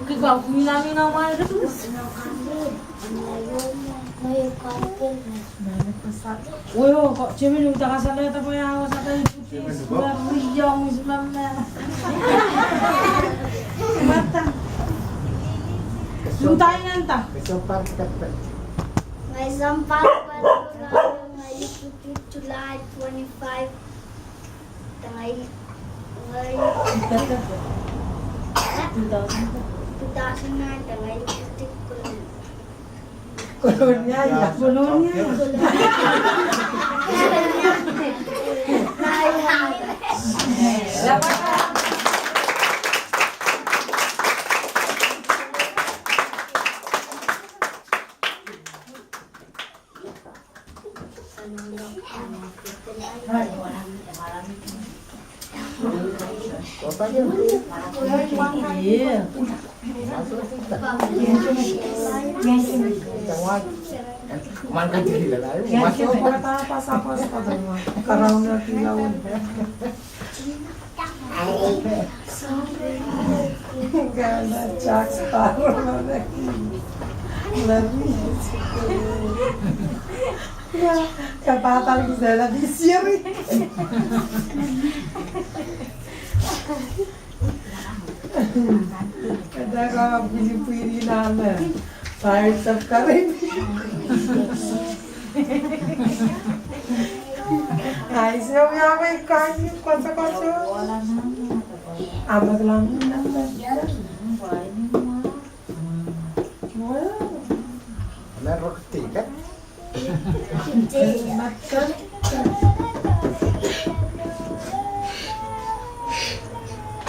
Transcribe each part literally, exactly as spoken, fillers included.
Kiko, mina mina mai retus. Weo, ko, Jimmy, uhdahn kasalehda pwe ia wasa da ikuti, wasa da riong, wasa da mehla. Mata. Uhdahn nanta. Ngehi sounpar, ngehi ikuti July twenty-five. Tangai, ngai. Two thousand. Two thousand nine, tangai ikuti Kolonia. Kolonia, ya. Kolonia. Kata ka pwilipwili nan Pirates of Caribbean. Ai, so ya me kai koso koso. Amak lang nan. Wow. Nan rokti kan.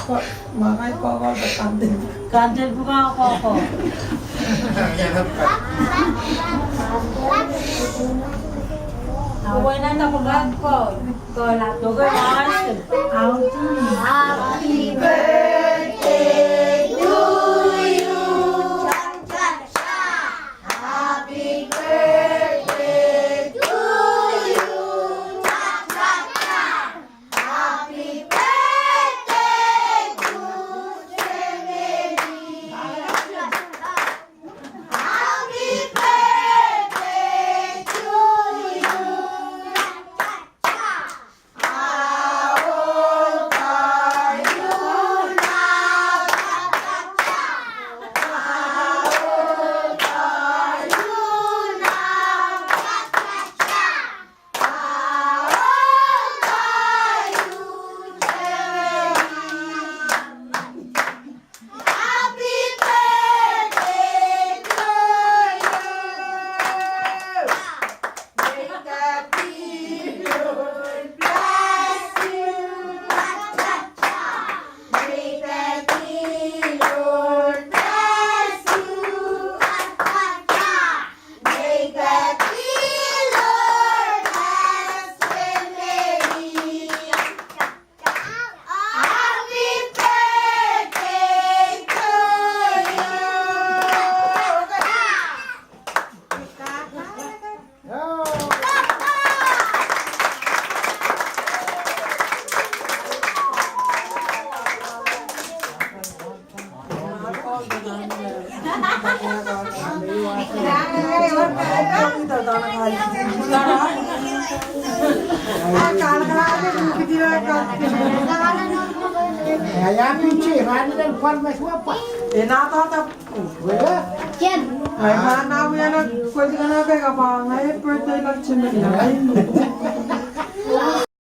Ko, makai koko de kandil. Kandil bukan koko. Kowena na bukan ko. Ko la bukan. Happy birthday to you. Happy birthday to you. Happy birthday to Jeremy. Happy birthday to you. Happy birthday to you. May the good Lord bless you. May the good Lord bless you. May the good Lord bless you. Happy birthday to you.